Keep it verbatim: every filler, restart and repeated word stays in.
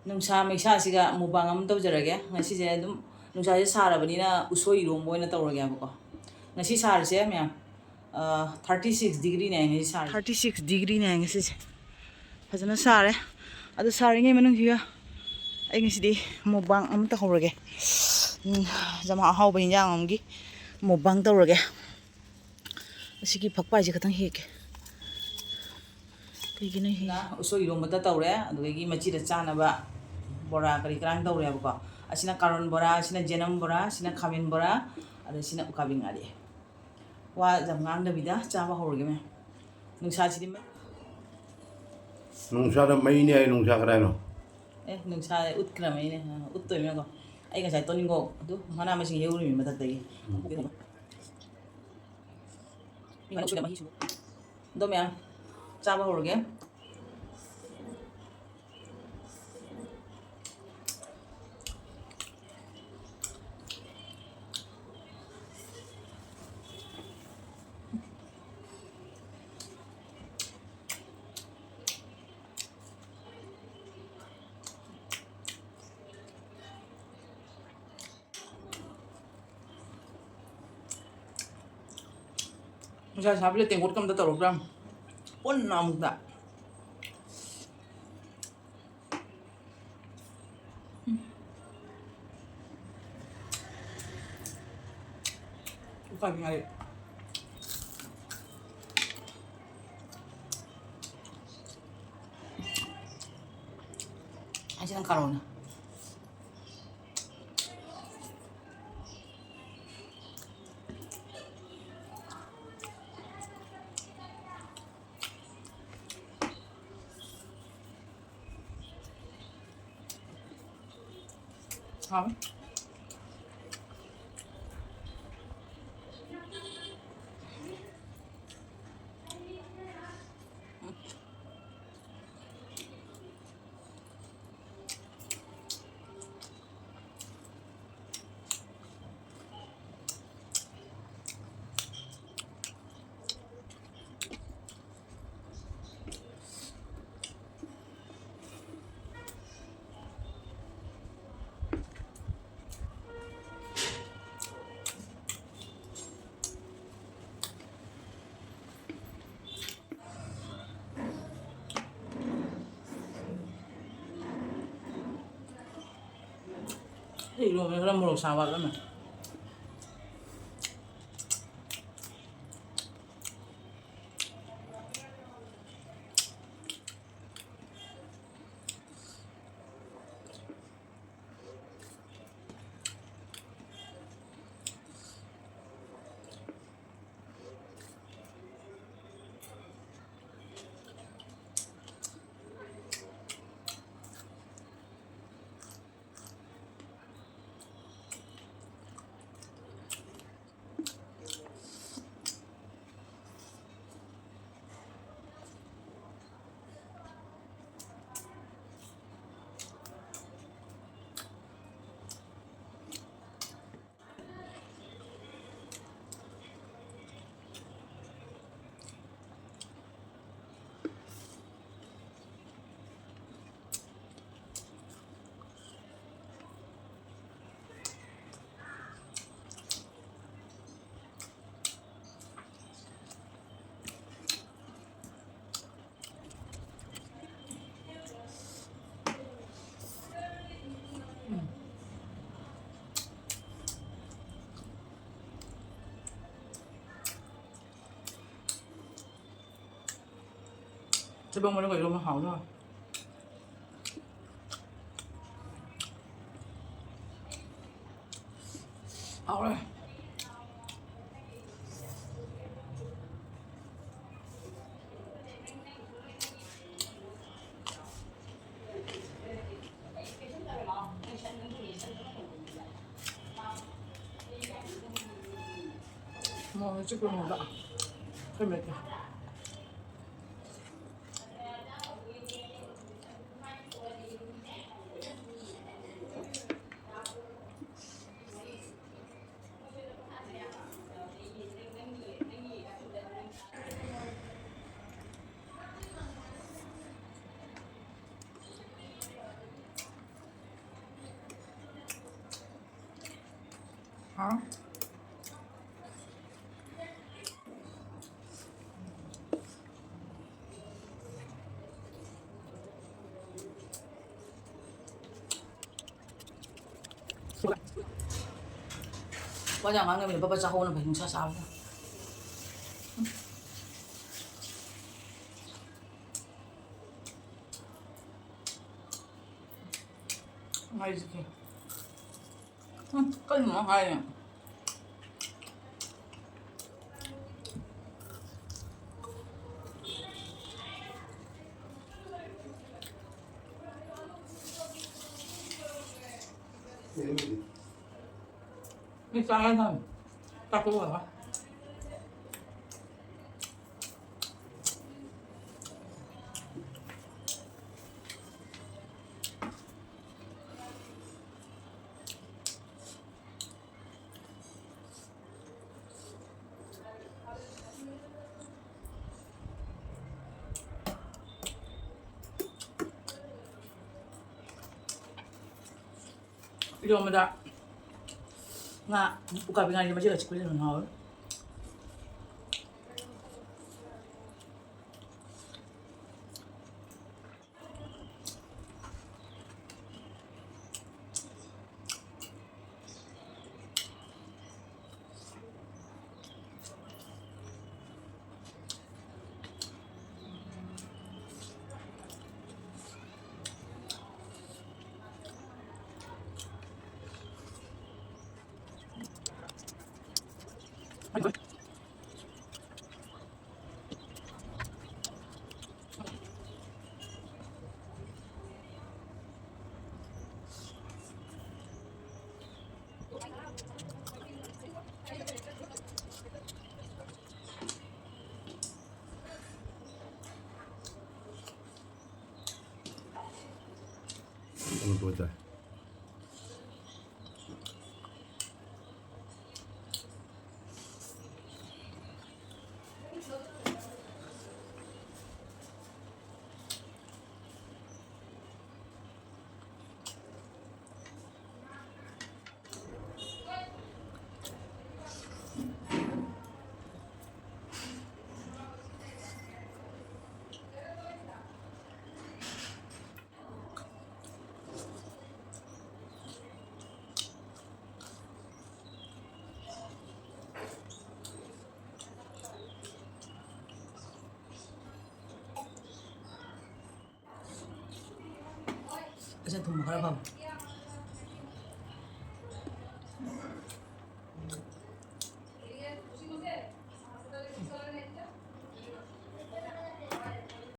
ꯅꯨꯡꯁꯥ ꯃꯩꯁꯥꯁꯤꯒ mukbang ꯑꯃ ꯇꯧꯖꯔꯒꯦ꯫ ꯉꯁꯤꯁꯦ ꯑꯗꯨꯝ ꯅꯨꯡꯁꯥꯁꯦ ꯁꯥꯔꯕꯅꯤꯅ ꯎꯁꯣꯏ ꯏꯔꯣꯝꯕ ꯑꯣꯏꯅ ꯇꯧꯔꯒꯦꯕꯀꯣ꯫ ꯉꯁꯤ ꯁꯥꯔꯤꯁꯦ ꯃꯌꯥꯝ, ꯑ, thirty six degreeꯅꯦ ꯉꯁꯤ ꯁꯥꯔꯤꯁꯦ꯫ Thirty six degreeꯅꯦ ꯉꯁꯤꯁꯦ꯫ ꯐꯖꯅ ꯁꯥꯔꯦ꯫ ꯑꯗꯨ ꯁꯥꯔꯤꯉꯩ ꯃꯅꯨꯡꯁꯤꯒ ꯑꯩ ꯉꯁꯤꯗꯤ mukbang ꯑꯃ ꯇꯧꯍꯧꯔꯒꯦ꯫ ꯎꯝ, ꯖꯃꯥ ꯑꯍꯥꯎꯕ ꯍꯤꯟꯖꯥꯡ ꯑꯃꯒꯤ mukbang ꯇꯧꯔꯒꯦ꯫ ꯑꯁꯤꯒꯤ ꯐꯛꯄꯥꯏꯁꯦ ꯈꯇꯪ ꯍꯦꯛꯀꯦ꯫ ꯀꯩꯒꯤꯅꯣ ꯍꯦꯛ- ꯎꯁꯣꯏ ꯏꯔꯣꯝꯕꯇ ꯇꯧꯔꯦ, ꯑꯗꯨꯗꯒꯤ ꯃꯆꯤꯗ ꯆꯥꯅꯕ ꯕꯣꯔꯥ ꯀꯔꯤ ꯀꯔꯥꯡ ꯇꯧꯔꯦꯕꯀꯣ꯫ ꯑꯁꯤꯅ ꯀꯥꯔꯣꯟ ꯕꯣꯔꯥ, ꯑꯁꯤꯅ ꯖꯦꯅꯝ ꯕꯣꯔꯥ, ꯑꯁꯤꯅ ꯈꯥꯃꯦꯟ ꯕꯣꯔꯥ, ꯑꯗ ꯁꯤꯅ ꯎꯀꯥꯕꯤ ꯉꯥꯔꯤ꯫ ꯋꯥ ꯌꯥꯝ ꯉꯥꯡꯗꯕꯤꯗ ꯆꯥꯕ ꯍꯧꯔꯒꯦ ꯃꯌꯥꯝ꯫ ꯅꯨꯡꯁꯥꯁꯤꯗꯤ ꯃꯩ- ꯅꯨꯡꯁꯥꯗ ꯃꯩꯅꯦ ꯍꯥꯏ, ꯅꯨꯡꯁꯥ ꯀꯗꯥꯏꯅꯣ? ꯑꯦ, ꯅꯨꯡꯁꯥ ꯎꯠꯈ꯭ꯔꯕꯅꯤꯅꯦ꯫ ꯑ, ꯎꯠꯇꯣꯏꯅꯤꯅꯀꯣ꯫ ꯑꯩ ꯉꯁꯥꯏ ꯇꯣꯅꯤꯡꯈꯣꯛ ꯑꯗꯨ ꯃꯅꯥ ꯃꯁꯤꯡ ꯍꯦꯛꯎꯔꯤꯃꯤ ꯃꯊꯛꯇꯒꯤ꯫ ꯎꯝ꯫ ꯑꯗꯣ ꯃꯌꯥꯝ ꯆꯥꯕ ꯍꯧꯔꯒꯦ꯫ ꯅꯨꯡꯁꯥ ꯁꯥꯕꯁꯤꯗ ꯇꯦꯡꯀꯣꯠꯀ ꯑꯝꯇ ꯇꯧꯔꯛꯇ꯭ꯔꯥ? ꯄꯨꯟꯅ ꯑꯃꯨꯛꯇ꯫ ꯎꯀꯥꯕꯤ ꯉꯥꯔꯤ꯫ ꯑꯁꯤꯅ ꯀꯥꯔꯣꯅ꯫ ꯍꯥꯎꯋꯦ꯫ ꯁꯤ ꯏꯔꯣꯝꯕꯁꯦ ꯈꯔ ꯃꯣꯔꯣꯛ ꯁꯥꯕ ꯋꯥꯠꯂꯝꯃꯦ꯫ ꯊꯩꯕꯣꯡ ꯃꯔꯨꯒ ꯏꯔꯣꯝꯕ ꯍꯥꯎꯗꯣꯏꯔꯣ? ꯍꯥꯎꯔꯦ꯫ ꯃꯣꯔꯣꯛ ꯑꯆꯤꯛꯄ ꯃꯣꯔꯣꯛ꯫ ꯑꯩꯈꯣꯏ ꯃꯦꯠꯀꯦ꯫ ꯍꯥꯎ꯫ ꯋꯥ ꯌꯥꯝ ꯉꯥꯡꯅꯕꯅꯦ, ꯕꯕꯥ ꯆꯥꯍꯧꯅꯕ ꯅꯨꯡꯁꯥ ꯁꯥꯕꯗ꯫ ꯉꯥꯏꯖꯒꯦ꯫ ꯎꯝ, ꯀꯩꯅꯣ ꯍꯥꯏꯌꯦ꯫ ꯃꯤ ꯆꯥꯔ ꯊꯝꯃꯦ꯫ ꯆꯥꯛ ꯇꯣꯛꯑꯒ꯫ ꯏꯔꯣꯝꯕꯗ ꯉꯥ, ꯎꯀꯥꯕꯤ ꯉꯥꯔꯤ ꯃꯆꯦꯠ ꯈꯛ ꯆꯤꯛꯄꯁꯤꯅ ꯍꯦꯟꯅ ꯍꯥꯎꯋꯦ꯫ ꯑꯁꯤ ꯊꯨꯝ ꯈꯔ ꯐꯕ꯫